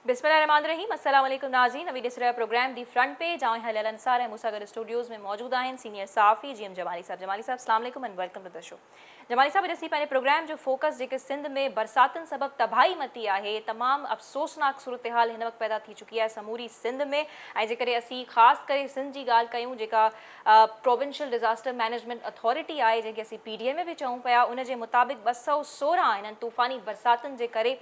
بسم الله الرحمٰن الرحيم السلام عليڪم ناظرين اوهين ڏسي رهيا پروگرام the front page آئون هليل انصار ۽ مون سان گڏ اسٽوڊيوز ۾ موجود آهن سينيئر صحافي جي ايم جمالي صاحب. جمالي صاحب السلام عليڪم and welcome to the show. Jamali صاحب اڄ اسين پنهنجي پروگرام جو فوڪس جيڪي سنڌ ۾ برساتن سبب تباهي متي آهي تمام افسوسناڪ صورتحال هن وقت پيدا ٿي چڪي آهي سموري سنڌ ۾ ۽ جيڪڏهن اسين خاص ڪري سنڌ جي ڳالهه ڪيون جيڪا پروونشل ڊزاسٽر مئنيجمينٽ اٿارٽي آهي جنهن کي اسين پي ڊي ايم اي به چئون پيا ان جي مطابق 216 هنن طوفاني برساتن جي ڪري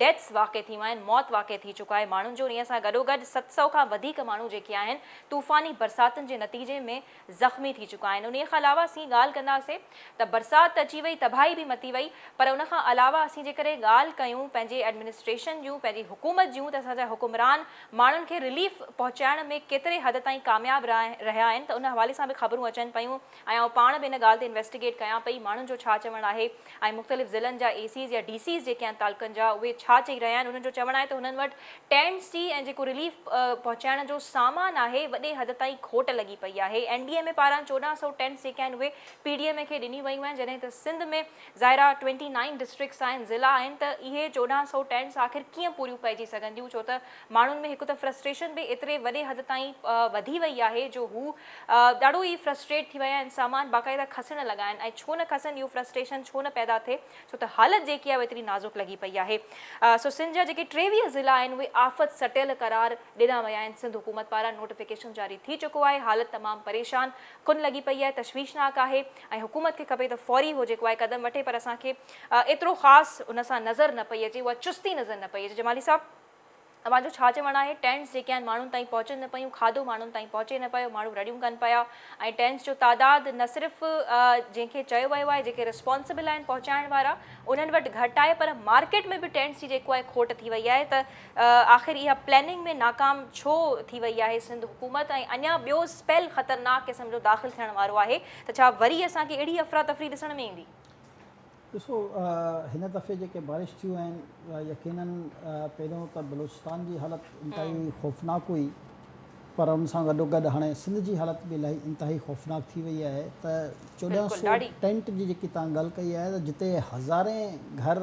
ڊيٿس واقع ٿيون آهن موت واقع ٿي چڪو آهي ماڻهن جو انهي سان گڏوگڏ 700 کان وڌيڪ ماڻهو جيڪي آهن طوفاني برساتن جي نتيجي ۾ زخمي ٿي چڪا آهن انهي کان علاوه اسين ڳالهه ڪنداسين ته برسات ته اچي وئي تباهي به متي وئي پر ان کان علاوه اسين جيڪڏهن ڳالهه ڪيون پنهنجي ايڊمنسٽريشن جون پنهنجي حڪومت جون ته اسان جا حڪمران ماڻهن کي رليف پهچائڻ ۾ ڪيتري حد تائين ڪامياب رهيا آهن ته ان حوالي سان به خبرون اچن پيون ۽ آئون پاڻ به ان ڳالهه تي انويسٽيگيٽ ڪيان پئي ماڻهن جو ڇا چوڻ آهي ۽ مختلف ضلعن جا اي سيز يا ڊي سيز جيڪي آهن تعلقن جا اهي ڇا چئي رهيا آهن انهن جو چوڻ آهي ته هنن وٽ ٽينٽس جي ۽ جيڪو رليف پهچائڻ جو سامان آهي وڏي حد تائين کوٽ لڳي پئي آهي اين ڊي ايم اي پاران 1400 ٽينٽس جيڪي آهن اهي پي ڊي ايم اي کي ڏنيون ويون آهن جڏهن ته سنڌ ۾ ظاهر آ ٽوئنٽي نائين ڊسٽرڪٽس آهن ضلعا آهن ته اهي 1400 ٽينٽس آخر ڪيئن پوريون پئجي سگهنديون ڇو ته ماڻهن ۾ هڪ ته فرسٽريشن به ايتري وڏي حد تائين وڌي وئي آهي جو هو ڏاڍو ئي فرسٽريٽ ٿي ويا آهن سامان باقاعده کسڻ لڳا آهن ۽ ڇو نه کسن اهو فرسٽريشن ڇو نه پيدا ٿئي ڇو ته حالت جيڪي آهي اها ايتري نازڪ لڳي پئي آهي سو سنڌ جا جيڪي 23 ضلعا آهن اهي آفت سٽيل قرار ڏنا ويا آهن سنڌ حڪومت پاران نوٽيفڪيشن جاري ٿي چڪو آهي حالت تمام پريشان ڪن لڳي پئي آهي تشويشناڪ آهي ۽ حڪومت کي کپي ته فوري هو جيڪو آهي قدم وٺي پر اسان کي ايترو خاص ان سان نظر نه پئي اچي اها چستي نظر نه پئي اچي جمالي صاحب اوهان جو ڇا چوڻ آهي ٽينٽس جيڪي آهن ماڻهن تائين پهچن نه پيون کاڌو ماڻهن تائين پهچي نه پيو ماڻهو رڙيون ڪن پيا ۽ ٽينٽس جو تعداد نه صرف جنهن کي چيو ويو آهي جيڪي رسپانسبل آهن پهچائڻ وارا انهن وٽ گهٽ آهي پر مارڪيٽ ۾ به ٽينٽس جي جيڪو آهي کوٽ ٿي وئي آهي ته آخر اها پلاننگ ۾ ناڪام ڇو ٿي وئي آهي سنڌ حڪومت ۽ اڃا ٻيو اسپيل خطرناڪ قسم جو داخل ٿيڻ وارو آهي ته ڇا وري اسان کي اهڙي افراتفري ڏسڻ ۾ ايندي؟ ڏسو هن دفعي جيڪي بارش ٿيون آهن يقينن پهريون ته بلوچستان جي حالت انتهائي خوفناڪ هئي پر ان سان گڏو گڏ هاڻي سنڌ جي حالت به الاهي انتهائي خوفناڪ ٿي وئي آهي ته 1400 ٽينٽ جي جيڪي توهان ڳالهه ڪئي آهي ته جتي هزارين گهر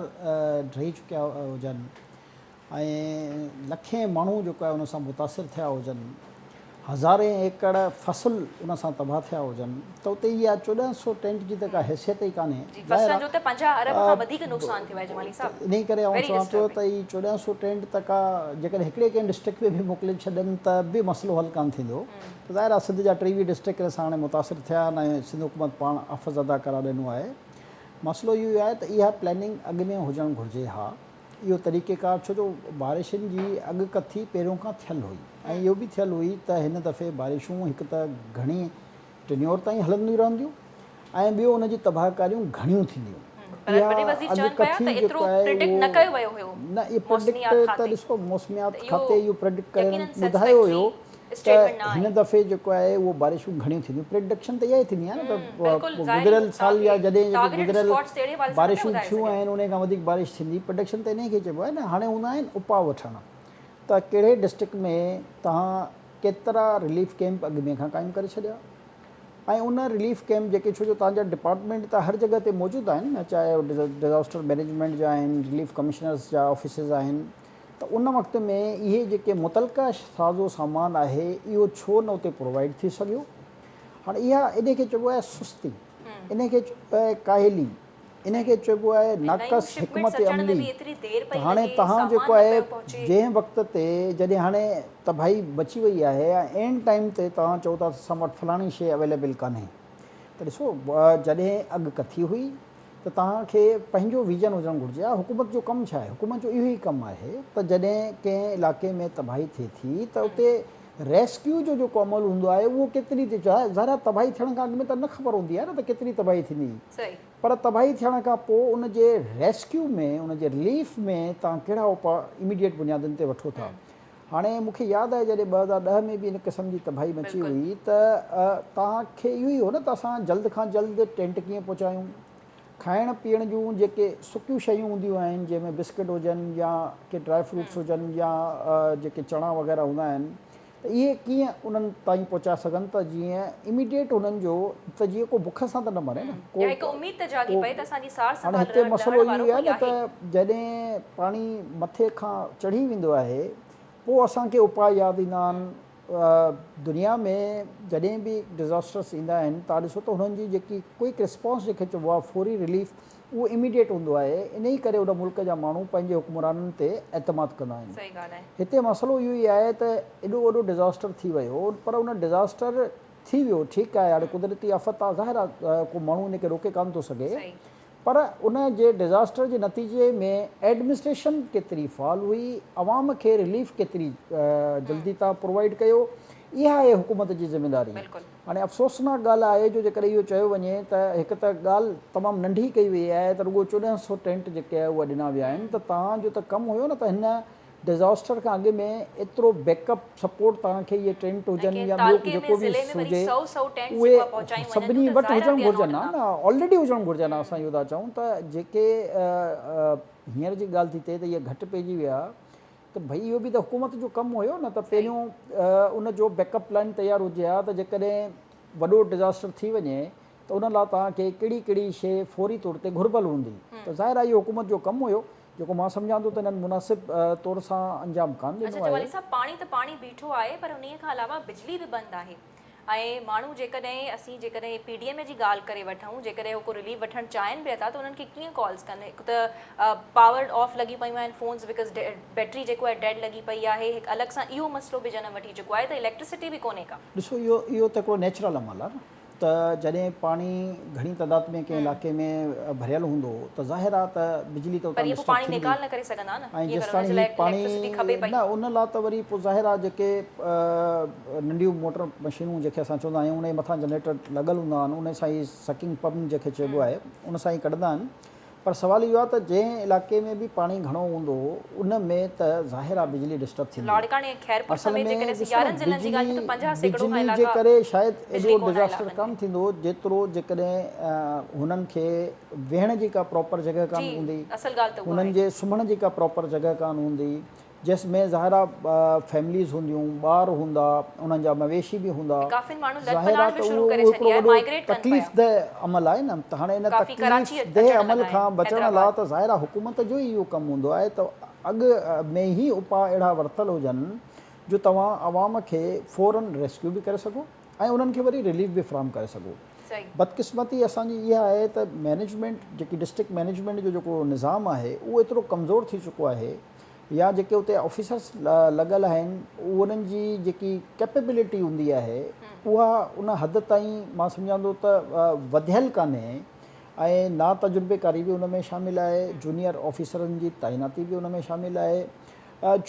ڊهي چڪيا هجن ۽ لکين ماڻهو جيڪو آهي ان سان متاثر ٿيا هجن، هزارين ايڪڙ فصل ان سان تباهه ٿيا هجن ته اتي اها 1400 ٽينٽ جي ته ڪا حيثيت ئي ڪانهي. جي فصلن جو ته 50 ارب کان وڌيڪ نقصان ٿيو آهي جمالي صاحب. انهي ڪري آئون چوان پيو ته هي 1400 ٽينٽ ته ڪا جيڪڏهن هڪڙي ڪنهن ڊسٽرڪٽ ۾ به موڪلي ڇڏن ته به مسئلو حل ڪانه ٿيندو ته ظاهر آهي سنڌ جا 23 ڊسٽرڪٽ ان سان هاڻي متاثر ٿيا آهن ۽ سنڌ حڪومت پاڻ آفت زده قرار ڏنو آهي. مسئلو اهو ئي آهي ته اها پلاننگ اڳ ۾ هجڻ گهرجي ها. اهو طريقيڪار ڇو جو بارشن جي اڳڪٿي پهريون کان ٿيل هئي ۽ اهو به ٿيل هئي ته هن دفعي بارشون هڪ ته گهڻي ٽنيور تائين هلنديون رهنديون ۽ ٻيو ان جون تباهڪاريون گهڻيون ٿينديون. پر وڏي وزير چون پيا ته ايترو پريڊڪٽ نه ڪيو ويو هيو نه اهو پريڊڪٽ ته ڏسو موسميات کاتي اهو پريڊڪٽ ڪري ٻڌايو هيو ته هن دفعي جيڪو آهي اهو بارشون گهڻيون ٿينديون پريڊڪشن ته اها ئي ٿيندي آهي نه ته گذريل سال يا جڏهن جيڪي گذريل بارشون ٿيون آهن انهي کان وڌيڪ بارش ٿيندي پريڊڪشن ته انهي کي چئبو آهي نه هاڻي هوندا آهن اپاء وٺڻ ته ڪهڙي ڊسٽرڪٽ ۾ توهان ڪيترا رليف ڪيمپ اڳ ۾ کان قائم ڪري ڇڏيا ۽ ان رليف ڪيمپ جيڪي ڇو جو توهان جا ڊپارٽمينٽ ته هر جڳهه تي موجود آهن نه چاهي ڊزاسٽر مينيجمينٽ جا آهن رليف ڪمشنرز جا آفيسز آهن ته ان وقت ۾ اهي جيڪي متعلقه ساز و سامان آهي اهو ڇو نه اتي پرووائيڊ ٿي سگهيو؟ هاڻي اها انهي کي چئبو آهي سستي، انهي کي چئبو آهي ڪاهلي، انهي کي چئبو آهي ناقص حڪمت عملي ته هاڻي توهان جيڪو آهي جنهن وقت تي جڏهن هاڻي تباهي مچي وئي آهي ۽ عين ٽائيم تي توهان چئو ٿا ته اسان وٽ فلاڻي شيء اويليبل ڪانهي ته ڏسو جڏهن اڳڪٿي هئي ته توهان کي پنهنجو ويزن هجڻ گهرجي ها حڪومت جو ڪم ڇا آهي حڪومت جو اهو ئي ڪم آهي ته جڏهن ڪنهن علائقي ۾ تباهي ٿئي ٿي ته اتي ريسڪيو جو جيڪو عمل هوندو آهي اهو ڪيتري ٿي ظاهر آهي تباهي ٿيڻ کان اڳ ۾ ته نه خبر هوندي آهي نه ته ڪيتري تباهي ٿيندي پر تباهي ٿيڻ کان پوء ان جي ريسڪيو ۾ ان جي رليف ۾ توهان ڪهڙا اپاء اميڊيٽ بنيادن تي وٺو ٿا هاڻي مون کي ياد آهي جڏهن 2010 ۾ به ان قسم جي تباهي مچي هئي ته توهان کي اهو ئي هو نه ته اسان جلد کان جلد ٽينٽ ڪيئن پهچايون، کائڻ پيئڻ جون جيڪي سڪيون شيون هونديون آهن جنهن ۾ بسڪٽ هجن يا ڪي ڊرائي فروٽس هجن يا جيڪي چڻا وغيره هوندا آهن ته اهي ڪيئن انهن تائين پهچائي سگهن ته جيئن اميڊيٽ انهن جو ته جيئن ڪو بک سان ته نه مري نه ڪو يا هڪ اميد ته جاڳي پئي ته اسان جي سار هاڻي سنڀال هتي مسئلو لهڻ اهو وارو ئي آهي ڪوئي نه ته آهي. جڏهن پاڻي مٿي کان چڙهي ويندو آهي. پوء اسان کي اپاء ياد ايندا آهن. دنيا ۾ جڏهن به ڊزاسٽرس ايندا آهن توهان ڏسو ته انهن جي جيڪي ڪوئڪ رسپانس جنهن کي چئبو آهي فوري رليف اهو اميڊيٽ هوندو آهي انهي ڪري ان ملڪ جا ماڻهو پنهنجي حڪمرانن تي اعتماد ڪندا آهن. هتي مسئلو اهو ئي آهي ته ايڏو وڏو ڊزاسٽر ٿي ويو پر ان ڊزاسٽر ٿي ويو ٺيڪ آهي هاڻي قدرتي آفت آهي ظاهر آهي ڪو ماڻهو ان کي روڪي ڪانه ٿو سگهي پر ان جي ڊزاسٽر جي نتيجي ۾ ايڊمنسٽريشن ڪيتري فعال هئي، عوام کي رليف ڪيتري جلدي تان پرووائيڊ ڪيو، اها آهي حڪومت جي ذميداري. هاڻي افسوسناڪ ڳالهه آهي جو جيڪڏهن اهو چيو وڃي ته هڪ ته ڳالهه تمام ننڍي ڪئي وئي آهي ته رڳو 1400 ٽينٽ جيڪي آهي اها ڏنا ويا آهن ته توهان جو ته ڪم هيو نه ته هن ڊزاسٽر کان اڳ ۾ ايترو بيڪ اپ سپورٽ توهان کي اهي ٽينٽ هجن يا ٻيو جيڪو به هجي اهي سڀني وٽ هجڻ گهرجن ها نه آلريڊي هجڻ گهرجن ها اسان اهو ٿا چئون ته جيڪي هينئر جي ڳالهه ٿي ٿئي ته اهي گهٽ پئجي ويا ته ڀئي اهو به ته حڪومت جو ڪم هيو نه ته پهريون ان جو بيڪ اپ پلان تيار هجي ها ته جيڪڏهن وڏو ڊزاسٽر ٿي وڃي ته ان لاء توهان کي ڪهڙي ڪهڙي شيء فوري طور تي گهربل هوندي ته ظاهر آهي اهو حڪومت جو ڪم هيو جيڪو مان سمجهان ٿو ته انهن مناسب طور سان انجام ڪانه ڏنو اڇا آهي. جمالي صاحب پاڻي ته پاڻي بيٺو آهي پر انهيء کان علاوه بجلي به بند آهي ۽ ماڻهو جيڪڏهن اسين جيڪڏهن پي ڊي ايم اي جي ڳالهه ڪري وٺون جيڪڏهن هو ڪو رليف وٺڻ چاهين به ٿا ته انهن کي ڪيئن ڪالز ڪن هڪ ته پاور آف لڳيون پيون آهن فونز because battery جيڪو آهي ڊيڊ لڳي پئي آهي هڪ الڳ سان اهو مسئلو به جنم وٺي چڪو آهي ته اليڪٽرسٽي به ڪونهي ڪا. ڏسو اهو اهو ته هڪڙو نيچرل عمل آهي نه ته جڏهن پاڻي گهڻي تعداد ۾ ڪنهن علائقي ۾ ڀريل هوندو ته ظاهر آهي ته بجلي ته اتان ڊسٽرب ٿيندي ۽ جيستاڻي هي پاڻي نه ان لا ته وري پوء ظاهر آهي جيڪي ننڍيون موٽر مشينون جيڪي اسان چوندا آهيون ان جي مٿان جنريٽر لڳل هوندا آهن ان سان ئي سڪنگ پمپ جنهن کي چئبو آهي ان سان ئي ڪڍندا آهن پر سوال اهو آهي ته جنهن علائقي ۾ به پاڻي گهڻو هوندو ان ۾ ته ظاهر آهي بجلي ڊسٽرب ٿيندي. اصل ۾ ڏسو نه بجلي بجلي جي ڪري شايد ايڏو ڊزاسٽر ڪانه ٿيندو جيترو جيڪڏهن هنن کي ويهڻ جي ڪا پراپر جڳهه ڪانه هوندي هنن جي سمهڻ جي ڪا پراپر جڳهه ڪانه هوندي جس ۾ ظاهر آ فيمليز هونديون، ٻار هوندا، انهن جا مويشي به هوندا، ظاهر آ ته اهو هڪڙو وڏو تڪليف ده عمل آهي نه ته هاڻي ان تڪليف ده عمل کان بچڻ لا ته ظاهر آ حڪومت جو ئي اهو ڪم هوندو آهي ته اڳ ۾ ئي اپاء اهڙا ورتل هجن جو توهان عوام کي فورن ريسڪيو به ڪري سگهو ۽ انهن کي وري رليف به فراهم ڪري سگهو. بدقسمتي اسان جي اها آهي ته مئنيجمينٽ جيڪي ڊسٽرڪٽ مئنيجمينٽ جو جيڪو نظام آهي اهو ايترو ڪمزور ٿي چڪو آهي يا جيڪي اتي آفيسرس لڳل آهن انهن جي جيڪي ڪيپيبلٽي هوندي آهي اها ان حد تائين مان سمجهان ٿو ته وڌيل ڪانهي ۽ نا تجربيڪاري به ان ۾ شامل آهي جونيئر آفيسرن جي تعيناتي به ان ۾ شامل آهي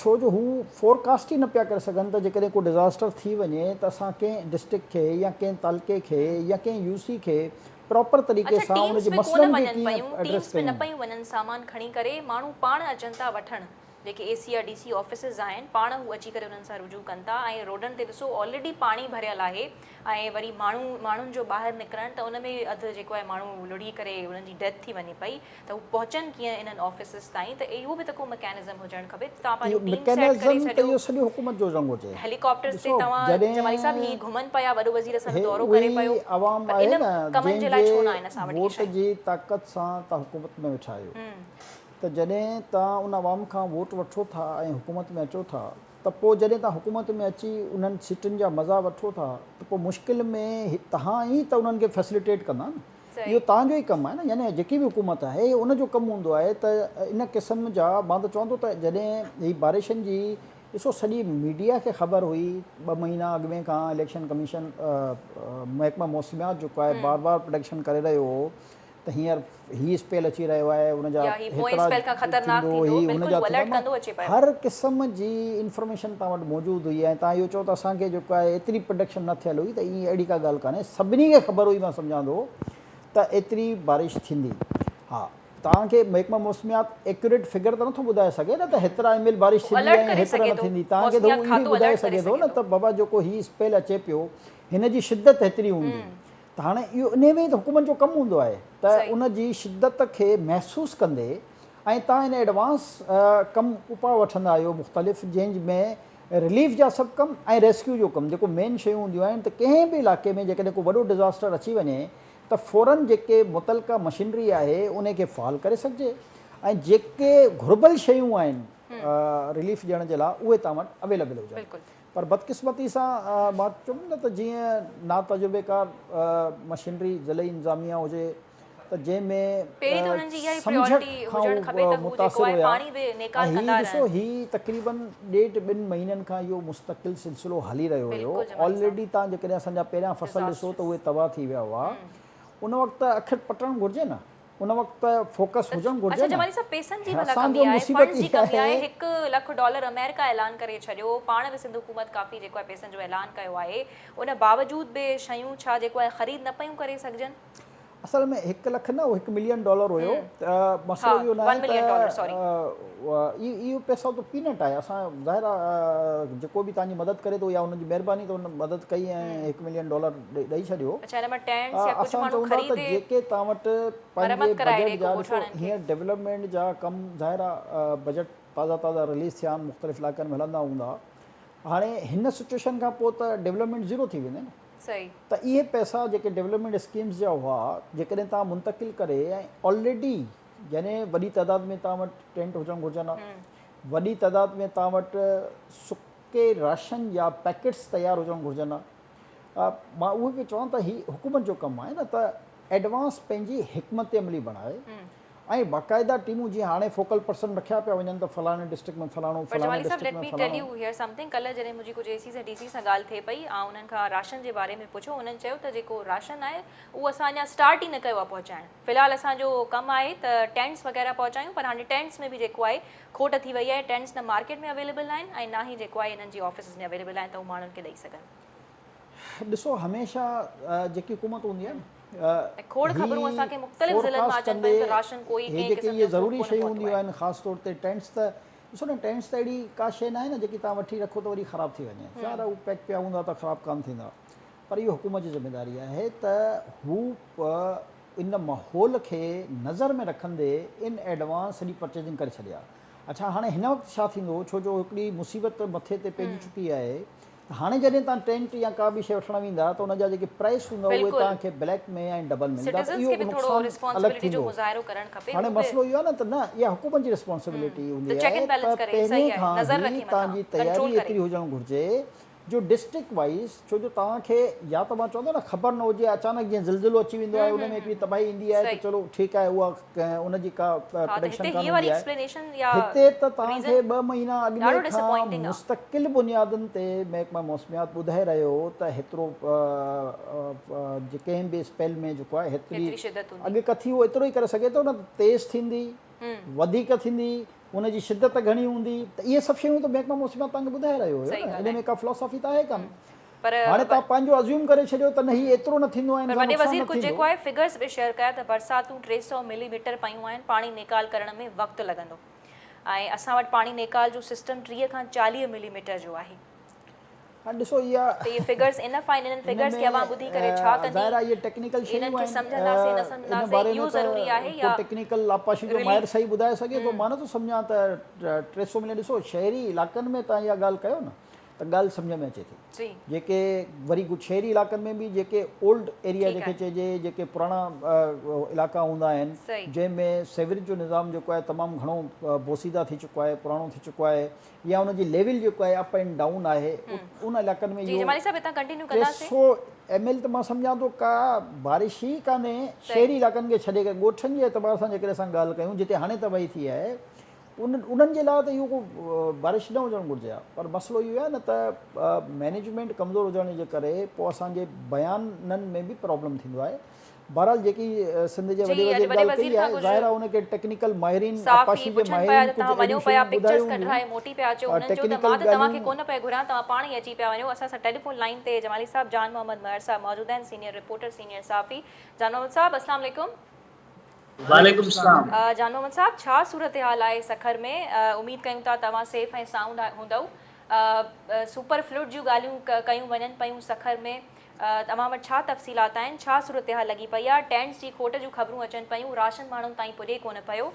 ڇو جو هو فورڪاسٽ ئي نه پيا ڪري سگهن ته جيڪڏهن ڪو ڊزاسٽر ٿي وڃي ته اسان ڪنهن ڊسٽرڪٽ کي يا ڪنهن تعلقي کي يا ڪنهن يو سي کي پراپر طريقي اڇا سان ان ٽيمز جي به ڪونه مسئلن کي وڃن ڪيئن پيون ايڊريس ٽيمز به نه ڪيون. پيون وڃن سامان کڻي ڪري ماڻهو پاڻ اچن ٿا وٺڻ جيڪي اي سي يا ڊي سي آفيسز آهن پاڻ هو اچي ڪري انهن سان رجوع ڪن ٿا ۽ روڊن تي ڏسو آلريڊي پاڻي ڀريل آهي ۽ وري ماڻهو ماڻهن جو ٻاهر نڪرڻ ته ان ۾ اڌ جيڪو آهي ماڻهو لڙهي ڪري انهن جي ڊيٿ ٿي وڃي پئي ته هو پهچن ڪيئن انهن آفيسز تائين ته اهو به ته ڪو مڪينزم هجڻ کپي ته توهان اهو پنهنجو ٽيم سيٽ ڪري مڪينزم ته ڇڏيو اهو سڄو حڪومت جو هجڻ گهرجي. هيليڪاپٽرز تي ڏسو توهان جمالي صاحب هي جڏهن گهمن پيا وڏو وزير اسان جو هي دورو اهي ڪري پيو ئي عوام پر آهي ان نه ڪمن جي جنهن لاء جي ڇو نه آهن اسان وٽ اهي ووٽ شيون. جي طاقت سان توهان حڪومت ۾ ويٺا آهيو ته جڏهن توهان ان عوام کان ووٽ وٺو ٿا ۽ حڪومت ۾ اچو ٿا ته پوء جڏهن توهان حڪومت ۾ اچي انهن سيٽن جا مزا وٺو ٿا ته پوء مشڪل ۾ توهان ئي ته انهن کي فيسليٽيٽ ڪندا نه اهو توهان جو ئي ڪم آهي نه يعني جيڪي به حڪومت آهي ان جو ڪم هوندو آهي ته ان قسم جا مان ته چوان ٿو ته جڏهن هي بارشن جي ڏسو سڄي ميڊيا کي خبر هئي ٻه مهينا اڳ ۾ کان اليڪشن ڪميشن محڪمه موسميات جيڪو آهي بار بار پرڊڪشن ڪري رهيو هو ته هينئر هي اسپيل اچي رهيو آهي ان جا هيترا ٿيندو هي هن جا ٿيندا هر قسم جي انفارميشن توهان وٽ موجود هئي ۽ توهان اهو چئو ته اسان کي جيڪو آهي ايتري پرڊڪشن نه ٿيل هئي ته ائين اهڙي ڪا ڳالهه ڪانهي سڀني کي خبر هئي مان سمجهان ٿو ته ايتري بارش ٿيندي ها توهان کي محڪمه موسميات ايڪيوريٽ فگر ته نٿو ٻڌائي سگهي نه ته هيترا ايم ايل بارش ٿيندي ۽ هيترا نه ٿيندي توهان کي ته هو اهو ٻڌائي سگهي ٿو نه ته بابا جيڪو هي اسپيل اچي پيو هن جي شدت هيتري هوندي ته هاڻي اهو انهي ۾ ئي ته حڪومت جو ڪم هوندو آهي ته ان جي شدت کي محسوس ڪندي ۽ توهان ان ايڊوانس ڪم اپاء وٺندا آهيو مختلف جنهن ۾ رليف جا سڀ ڪم ۽ ريسڪيو جو ڪم جيڪو مين شيون هونديون آهن ته ڪنهن به علائقي ۾ جيڪڏهن ڪو وڏو ڊزاسٽر اچي وڃي ته فورن جيڪي متعلقه مشينري آهي انهي کي فعال ڪري سگهجي ۽ جيڪي گهربل شيون آهن رليف ڏيڻ جي لاء اهي توهان وٽ اويليبل هجن پر بدقسمتي سان مان چوم نه ته جيئن ناتجربيڪار مشينري ضلعي انتظاميا هجي ته جنهن ۾ پهرين ته انهن جي اها ئي سمجهه پريارٽي کان هجڻ کپي هو ته هو جيڪو متاثر آهي هيا پاڻي به ۽ نيڪال هي ڪندا ڏسو رهن. هي تقريبن ڏيڍ ٻن مهينن کان اهو مستقل سلسلو هلي رهيو هيو بلڪل جمالي صاحب آلريڊي تان جيڪڏهن اسان جا پهريان فصل ڏسو ته ڊزاسٽرس اهي تباهه ٿي ويا هئا ان وقت ته اک پٽڻ گهرجي نه ان وقت ته فوڪس هجڻ اڇا گهرجي نه جمالي صاحب پيسن جي ڀلا اسان ڪمي جو آهي مصيبت فنڊز جي اها ڪمي آهي آهي 1 لک ڊالر آمريڪا اعلان ڪري ڇڏيو پاڻ به سنڌ حڪومت ڪافي جيڪو آهي پيسن جو اعلان ڪيو آهي ان باوجود به شيون ڇا جيڪو آهي خريد نه پيون ڪري سگهجن. اصل ۾ هڪ لک نه اهو هڪ ملين ڊالر هيو ته ها مسئلو اهو ون ناهي ملين ته ڊالر سوري. اهو پئسو ته پينٽ آهي اسان ظاهر آهي جيڪو به توهان جي مدد ڪري ٿو يا ان جي مهرباني ته ان مدد ڪئي ۽ هڪ ملين ڊالر ڏئي ڇڏيو. اڇا ان مان ٽينٽس يا ڪجهه اسان ماڻهو چئون ٿا ته خريدي جيڪي توهان وٽ مرمت پنهنجي ڪرائي بجيٽ ڏي ڪو جا ڏسو ڳوٺاڻن کي. هينئر ڊولپمينٽ جا ڪم ظاهر آهي بجيٽ تازا تازا رليز ٿيا آهن مختلف علائقن ۾ هلندا هوندا هاڻي هن سچويشن کان پوء ته ڊولپمينٽ زيرو ٿي ويندي نه. صحيح. ته اهي پئسا جيڪي ڊولپمينٽ اسڪيمز جا هئا جيڪڏهن توهان منتقل ڪري ۽ آلريڊي يعني وڏي تعداد ۾ توهان وٽ ٽينٽ هجڻ گهرجن ها وڏي تعداد ۾ توهان وٽ سڪي راشن جا پيڪيٽس تيار هجڻ گهرجن ها مان اهو پيو چوان ته هي حڪومت جو ڪم آهي نه ته ايڊوانس پنهنجي حڪمت عملي بڻائي ۽ باقاعده ٽيمون جيئن هاڻي فوڪل پرسن رکيا پيا وڃن ته فلاڻي ڊسٽرڪٽ ۾ فلاڻو پر فلاڻي جمالي صاحب ڊسٽرڪٽ ليٽ ۾ مي ٽيل فلاڻو. يو هيئر سمٿنگ ڪلهه جڏهن منهنجي ڪجهه اي سيز ۽ ڊي سيز سان ڳالهه ٿئي پئي آئون انهن کان راشن جي باري ۾ پڇيو انهن چيو ته جيڪو راشن آهي اهو اسان اڃا اسٽارٽ ئي نه ڪيو آهي پهچائڻ في الحال اسان جو ڪم آهي ته ٽينٽس وغيره پهچايون پر هاڻي ٽينٽس ۾ به جيڪو آهي کوٽ ٿي وئي آهي ٽينٽس نه مارڪيٽ ۾ اويليبل آهن ۽ نه ئي جيڪو آهي انهن جي آفيسز ۾ اويليبل آهن ته هو ماڻهن کي ڏئي سگهن. ڏسو هميشه جيڪي حڪومت هوندي آهي نه ۽ کوڙ خبرون هي اسان کي مختلف ضلعن مان فورڪاسٽ اچن ڪندي پيون ته راشن ڪوئي هي ڪنهن جيڪي قسم اهي جو فوڊ ضروري ڪونه شيون پهتو هونديون آهي. آهن خاص طور تي ٽينٽس ته ڏسو نه ٽينٽس ته اهڙي ڪا شيء ناهي نه جيڪي توهان وٺي رکو ته وري خراب ٿي وڃي ظاهر آهي هو پيڪ پيا هوندا ته خراب ڪانه ٿيندا پر اهو حڪومت جي ذميداري آهي ته هو ان ماحول کي نظر ۾ رکندي ان ايڊوانس سڄي پرچيزنگ ڪري ڇڏي ها اڇا هاڻي هن وقت ڇا ٿيندو ڇو جو هڪڙي مصيبت مٿي تي پئجي چڪي آهي ته هاڻي جڏهن توهان ٽينٽ يا ڪا به شيء وٺڻ ويندا ته ان جا جيڪي پرائس هوندا اهي بلڪل توهان کي بليڪ ۾ ۽ ڊبل ملندا ته سٽيزنز اهو کي به ٿورو نقصان الڳ ريسپانسبلٽي جو ٿيندو مظاهرو ڪرڻ کپي هاڻي هو به مسئلو اهو آهي نه ته نه اها حڪومت جي ريسپانسبلٽي ته هوندي چيڪ آهي اينڊ ته بيلنس ڪري پهرين صحيح آهي کان نظر ئي رکي توهان مٿان جي ڪنٽرول تياري ڪري. ايتري هجڻ گهرجي جو ڊسٽرڪٽ وائيز ڇو جو توهان کي يا ته مان چوندو نه خبر نه هجي اچانڪ جيئن زلزلو اچي ويندو آهي ان ۾ هڪڙي تباهي ايندي آهي ته صحيح چلو ٺيڪ آهي اها ان جي ڪا ها ته پرڊڪشن هتي ڪانه هيء واري هوندي آهي ايڪسپلينيشن يا هتي ته توهان کي ريزن 2 مهينا اڳ ۾ ڏاڍو کان ڊسپوائنٽنگ آ. مستقل بنيادن تي محڪمه موسميات ٻڌائي رهيو هو ته هيترو ڪنهن به اسپيل ۾ جيڪو آهي هيتري هيتري شدت هوندي. اڳڪٿي هو ايترو ئي ڪري سگهي ٿو نه ته تيز ٿيندي وڌيڪ ٿيندي ان جي شدت گهڻي هوندي ته اهي سڀ شيون ته محڪمه موسميات توهان کي ٻڌائي رهيو هيو صحيح نه ڳالهه ان آهي. ۾ ڪا فلاسافي ته آهي ڪانه پر هاڻي توهان پنهنجو ازيوم ڪري ڇڏيو ته نه هي ايترو نه ٿيندو ۽ پر ان سان وڏي نقصان وزير نه ڪجهه ٿيندو. جيڪو آهي فگرز به شيئر ڪيا ته برساتون 300 ملي ميٽر پيون آهن پاڻي نيڪال ڪرڻ ۾ وقت لڳندو ۽ اسان وٽ پاڻي نيڪال جو سسٽم 30 کان 40 ملي ميٽر جو آهي. هاڻي ڏسو اها ته اهي فگرز انف آهن انهن ان فگرز ۾ کي اوهان ٻڌي ڪري ڇا ڪندي ظاهر آهي اهي ٽيڪنيڪل شيون انهن کي آهن سمجهنداسين نه ان سمجهنداسين باري اهو ۾ ته ضروري آهي ڪو يا ٽيڪنيڪل آبپاشي جو ماهر رليف صحيح ٻڌائي سگهي ٿو مان نٿو سمجهان ته 300 ملين ڏسو شهري علائقن ۾ توهان اها ڳالهه ڪيو نه ته ڳالهه سمجهه ۾ اچي ٿي جي جيڪي وري ڪجهه شهري علائقن ۾ به جيڪي اولڊ ايريا ٺيڪ جنهن کي آهي چئجي جيڪي پراڻا علائقا هوندا آهن صحيح جنهن ۾ سيوريج جو نظام جيڪو آهي تمام گهڻو بوسيده ٿي چڪو آهي پراڻو ٿي چڪو آهي يا ان جي ليول جيڪو آهي اپ اينڊ ڊائون آهي ان علائقن ۾ جي اهو جمالي صاحب هتان ڪنٽينيو ڪنداسين. 300 ايم ايل ته مان سمجهان ٿو ڪا بارش ئي ڪانهي صحيح شهري علائقن کي ڇڏي ڪري ڳوٺن جي اعتبار سان جيڪڏهن اسان ڳالهه ڪيون جتي هاڻي تباهي ٿي آهي ان انهن جي لاء ته اهو ڪو بارش نه هجڻ گهرجي ها پر مسئلو اهو آهي نه ته مئنيجمينٽ ڪمزور هجڻ جي ڪري پوء اسان جي بيانن ۾ به پرابلم ٿيندو آهي بهرحال جيڪي سنڌ جي جي وڏي اڄ وزير وڏي ڳالهه وزير ڪئي کان آهي ڪجهه ظاهر آهي ان کي ٽيڪنيڪل ماهرين صافي آبپاشي جي پڇن پيا ماهرين ته توهان ڪجهه وڃو اهڙيون پيا شيون پڪچرز ٻڌايون هونديون ڪڍرائي موٽي پيا اچو انهن جو ته ٽيڪنيڪل مان ته توهان کي ڳالهيون ڪونه پئي گهران توهان پاڻ ئي اچي پيا وڃو اسان سان ٽيليفون لائين تي جمالي صاحب جان محمد مهر صاحب موجود آهن سينيئر رپورٽر سينيئر صحافي جان محمد صاحب السلام عليڪم. وعليڪم السلام. جان محمد صاحب ڇا صورتحال آهي سکر ۾ اميد ڪيون ٿا توهان سيف ۽ سائونڊ هوندؤ سپر فلوڊ جون ڳالهيون ڪيون وڃن پيون سکر ۾ توهان وٽ ڇا تفصيلات آهن ڇا صورتحال لڳي پئي آهي ٽينٽس جي کوٽ جون خبرون اچن پيون راشن ماڻهن تائين پڄي ڪونه پيو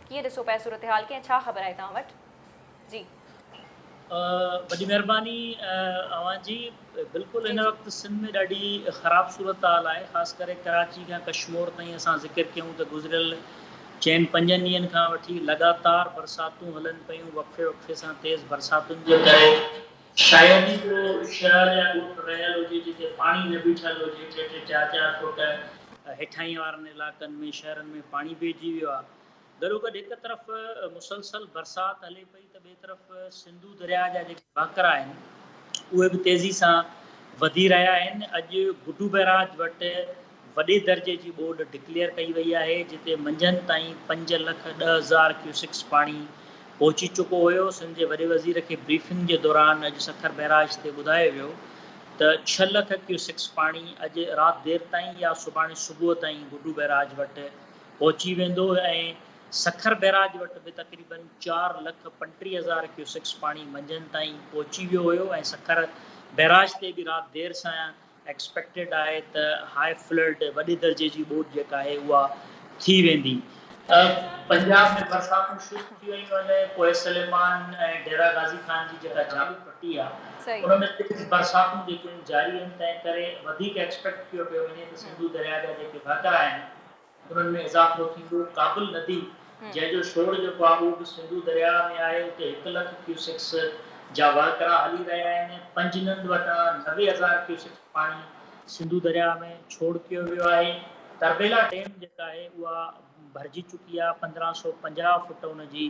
ڪيئن ڏسو پيا صورتحال کي ۽ ڇا خبر آهي توهان وٽ جي. وڏي مهرباني اوهان جي بلڪل جي هن جي. وقت سنڌ ۾ ڏاڍي خراب صورتحال آهي خاص ڪري ڪراچي کان ڪشمور تائين اسان ذڪر ڪيون ته گذريل چئن پنجن ڏينهن کان وٺي لڳاتار برساتون هلن پيون، وقفي وقفي سان تيز برساتن جي ڪري شايد ئي ڪو شهر يا ڳوٺ رهيل هجي جتي پاڻي نه بيٺل هجي، ٽي ٽي چار چار فوٽ هيٺاهين وارن علائقن ۾ شهرن ۾ پاڻي بيهجي ويو آهي. گڏوگڏ هڪ طرف مسلسل برسات هلي پئي ته ٻئي طرف سنڌو درياهه جا جيڪي وهڪرا آهن اهي به تيزي سان وڌي رهيا آهن. اڄ گڊو بئراج وٽ وڏي درجي جي ٻوڏ ڊڪليئر ڪئي وئي آهي جتي منجهند تائين 5,10,000 ڪيوسڪس پاڻي پهچي چڪو هيو. سنڌ جي وڏي وزير کي بريفنگ جي دوران اڄ سکر بئراج تي ٻڌايو ويو ته 6 لک ڪيوسڪس پاڻي اڄ رات دير تائين يا سڀاڻي صبح تائين گڊو بئراج وٽ پهچي ويندو ۽ سکر بئراج وٽ به تقريبن 4,35,000 ڪيوسڪس پاڻي منجهند تائين پهچي ويو هيو ۽ سکر بئراج تي به رات دير سان ايڪسپيڪٽيڊ آهي ته هاء فلڊ وڏي درجي جي ٻوڏ جيڪا آهي اها ٿي ويندي. پنجاب ۾ برساتون شروع ٿي ويون آهن، ڪوهه سليمان ۽ ڊيرا غازي خان جي جيڪا جابلو پٽي آهي ان ۾ تيز برساتون جيڪيون آهن جاري آهن تنهن ڪري وڌيڪ ايڪسپيڪٽ ڪيو پيو وڃي ته سنڌو درياء جا جيڪي وهڪرا آهن انهن ۾ اضافو ٿيندو. ڪابل ندي جنهن جو ڇوڙ جيڪو آهي اهو به سنڌو درياهه ۾ آهي اتي 1 لک ڪيوسڪس جا وهڪرا هلي رهيا آهن. پنجنند وٽان 90,000 ڪيوسڪس پاڻي سنڌو درياهه ۾ ڇوڙ ڪيو ويو آهي. تربيلا ڊيم جيڪا آهي اها ڀرجي چڪي آهي 1550 فوٽ ان جي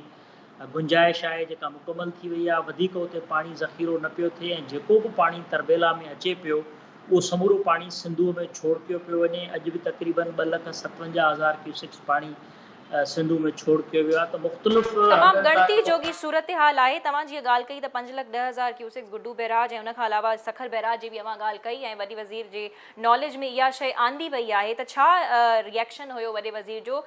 گنجائش آهي جيڪا مڪمل ٿي وئي آهي وڌيڪ اتي پاڻي ذخيرو نه پيو ٿئي ۽ جيڪو به پاڻي تربيلا ۾ اچي پيو اهو سمورو پاڻي سنڌوء ۾ ڇوڙ ڪيو پيو وڃي، اڄ به تقريبن 2,57,000 ڪيوسڪس پاڻي سنڌوء ۾ ڇوڙ ڪيو ويو آهي ته مختلف تمام هنڌن تان ڳڻتي جوڳي صورتحال آهي، توهان جيئن ڳالهه ڪئي ته 5,10,000 ڪيوسڪس گڊو بئراج ۽ ان کان علاوه سکر بئراج جي به اوهان ڳالهه ڪئي ۽ وڏي وزير جي ناليج ۾ اها شيء آندي وئي آهي ته ڇا ريئيڪشن هيو وڏي وزير جو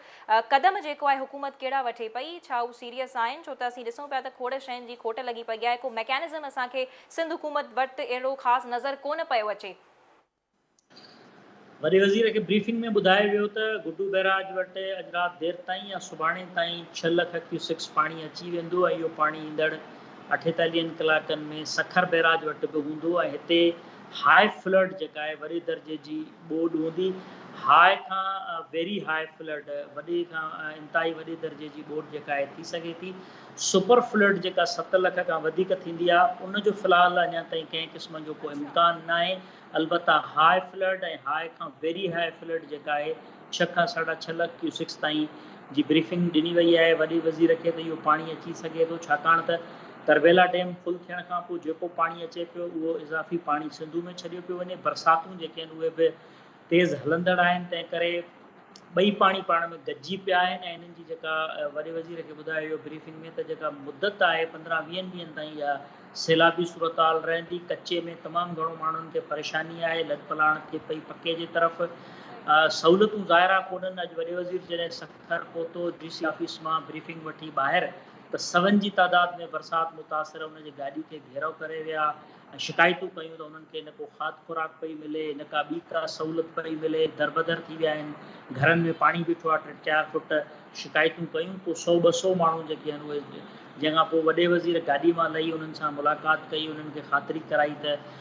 قدم جيڪو آهي حڪومت ڪهڙا وٺي پئي ڇا هو سيريس آهن ڇو ته اسين ڏسون پيا ته کوڙ شين جي کوٽ لڳي پئي آهي ڪو ميڪانزم اسان کي سنڌ حڪومت وٽ اهڙو خاص نظر ڪونه پيو اچي. وڏي وزير کي بريفنگ ۾ ٻڌايو ويو ته گڊو بئراج وٽ اڄ رات دير تائين يا سڀاڻي تائين 6 لک ڪيوسڪس پاڻي اچي ويندو ۽ اهو پاڻي ايندڙ اٺيتاليهن ڪلاڪن ۾ سکر بئراج وٽ به هوندو ۽ هتي هاء فلڊ جيڪا آهي وڏي درجي جي ٻوڏ هوندي، هاء کان ويري هاء فلڊ وڏي کان انتهائي وڏي درجي جي ٻوڏ جيڪا آهي ٿي سگهي ٿي. سپر فلڊ جيڪا 7 لک کان وڌيڪ ٿيندي آهي ان جو في الحال اڃا تائين ڪنهن قسم جو ڪو امڪان ناهي البته هاء فلڊ ۽ هاء کان ويري هاء فلڊ جيڪا آهي 6 کان ساڍا ڇهه لک ڪيوسڪس تائين جي بريفنگ ڏني وئي آهي وڏي وزير کي ته اهو پاڻي اچي سگهي ٿو ڇاڪاڻ ته تربيلا ڊيم فل ٿيڻ کان پوء جيڪو پاڻي اچي پيو اهو اضافي پاڻي سنڌو ۾ ڇڏيو پيو وڃي برساتون جيڪي آهن اهي به تيز هلندڙ آهن تنهن ڪري ٻئي پاڻي پاڻ ۾ گڏجي پيا آهن ۽ انهن جي جيڪا وڏي وزير کي ٻڌايو ويو بريفنگ ۾ ته جيڪا مدت آهي 15 20 ڏينهن تائين اها سيلابي صورتحال رهندي ڪچي ۾ تمام گهڻو ماڻهن کي پريشاني آهي لڏپلاڻ ٿئي پئي پڪي جي طرف سهولتون ظاهر آهي ڪونهن اڄ وڏي وزير جڏهن سکر پهتو ڊي سي آفيس مان بريفنگ وٺي ٻاهر ته سون جي تعداد ۾ برسات متاثر ان جي گاڏي کي گهيرو ڪري ويا ۽ شڪايتون ڪيون ته انهن کي نه ڪو کاڌ خوراڪ پئي ملي نه ڪا ٻي ڪا سهولت پئي ملي، دربدر ٿي ويا آهن، گهرن ۾ پاڻي بيٺو آهي ٽي چار فٽ، شڪايتون ڪيون پوء سئو ٻه سئو ماڻهو جيڪي آهن اهي جنهن کان پوء وڏي وزير گاڏي مان لهي انهن سان ملاقات ڪئي انهن کي خاطري ڪرائي ته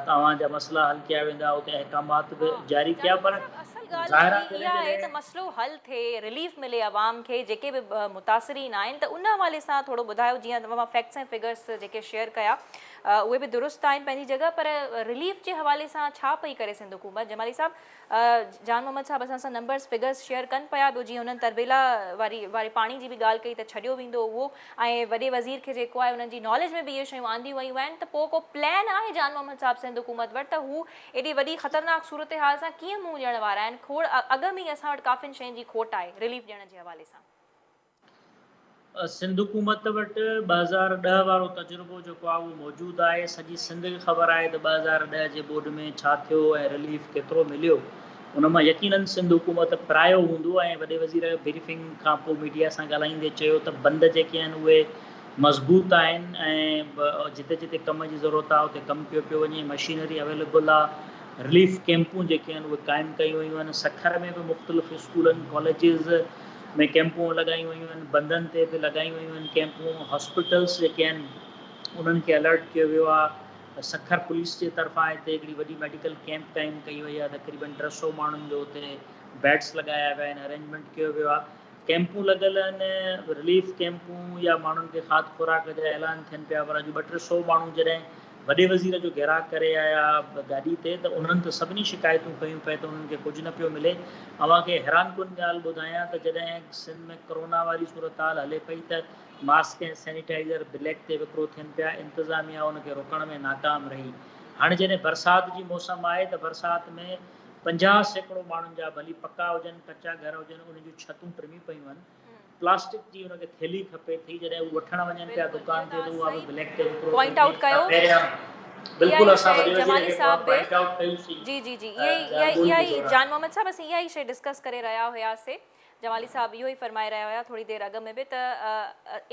توهان جا مسئلا حل ڪيا ويندا اتي احڪامات به جاري ڪيا پر اصل ڳالهه اها آهي ته مسئلو حل ٿئي رليف ملي عوام کي جيڪي به متاثرين آهن ته ان حوالي سان ٿورو ٻڌايو جيئن توهان فيڪٽس ۽ فگرس جيڪي شيئر ڪيا اهي به درست آهن پنهنجي جڳهه پر رليف جي حوالي سان ڇا پئي ڪري سنڌ حڪومت جمالي صاحب جان محمد صاحب اسان سان نمبرز فگرز شيئر ڪن پيا ٻيو جيئن هنن تربيلا واري واري پاڻي جي به ڳالهه ڪئي ته ڇڏيو ويندو اهو ۽ وڏي وزير کي جيڪو آهي انهن جي ناليج ۾ به اهي شيون آنديون ويون آهن ته پوء ڪو پلان آهي جان محمد صاحب سنڌ حڪومت وٽ ته هو ايڏي وڏي خطرناڪ صورتحال سان ڪيئن منهن ڏيڻ وارا آهن کوڙ اڳ ۾ ئي اسان وٽ ڪافين شين جي کوٽ آهي رليف ڏيڻ جي حوالي سان. سنڌ حڪومت وٽ 2010 وارو تجربو جيڪو آهي اهو موجود آهي، سڄي سنڌ کي خبر آهي ته 2010 جي ٻوڏ ۾ ڇا ٿيو ۽ رليف ڪيترو مليو، ان مان يقينن سنڌ حڪومت پرايو هوندو ۽ وڏي وزير بريفنگ کانپوء ميڊيا سان ڳالهائيندي چيو ته بند جيڪي آهن اهي مضبوط آهن ۽ جتي جتي ڪم جي ضرورت آهي اتي ڪم ڪيو پيو وڃي، مشينري اويليبل آهي، رليف ڪيمپون جيڪي آهن اهي قائم ڪيون ويون آهن، سکر ۾ به مختلف اسڪولن، ڪاليجز ۾ ڪيمپون لڳايون ويون آهن، بندن تي به لڳايون ويون آهن ڪيمپون، هاسپيٽلس جيڪي آهن انهن کي الرٽ ڪيو ويو آهي، سکر پوليس جي طرفان هتي هڪڙي وڏي ميڊيڪل ڪيمپ قائم ڪئي وئي آهي، تقريبن 300 ماڻهن جو اتي بيڊس لڳايا ويا آهن، ارينجمينٽ ڪيو ويو آهي. ڪئمپون لڳل آهن، رليف ڪئمپون يا ماڻهن کي کاڌ خوراڪ جا اعلان ٿين پيا پر اڄ ٻه ٽي سئو ماڻهو جڏهن وڏي وزير جو گهيراء ڪري آيا گاڏي تي ته انهن ته سڀني شڪايتون ڪيون پئي ته انهن کي ڪجهه نه پيو ملي. اوهان کي حيران ڪن ڳالهه ٻڌايان ته جڏهن سنڌ ۾ ڪرونا واري صورتحال هلي پئي ته ماسڪ ۽ سينيٽائيزر بليڪ تي وڪرو ٿين پيا، انتظاميا ان کي روڪڻ ۾ ناڪام رهي. هاڻي جڏهن برسات جي موسم آهي ته برسات ۾ 50% ماڻهن جا ڀلي پڪا هجن ڪچا گهر هجن انهن جون ڇتون ٽمي پيون آهن پلاسٽڪ جي ان کي ٿيلهي کپي ٿي جڏهن هو وٺڻ وڃن پيا دڪان تي ته اها به بليڪ تي وڪرو پوائنٽ آئوٽ ڪيو پهريان بلڪل اسان وڏي وزير کي پوائنٽ آئوٽ ڪيوسين جي جي جي اها ئي جان محمد صاحب اسين اها ئي شيء ڊسڪس ڪري رهيا هياسي جمالي صاحب اهو ئي فرمائي رهيا هيا ٿوري دير اڳ ۾ به ته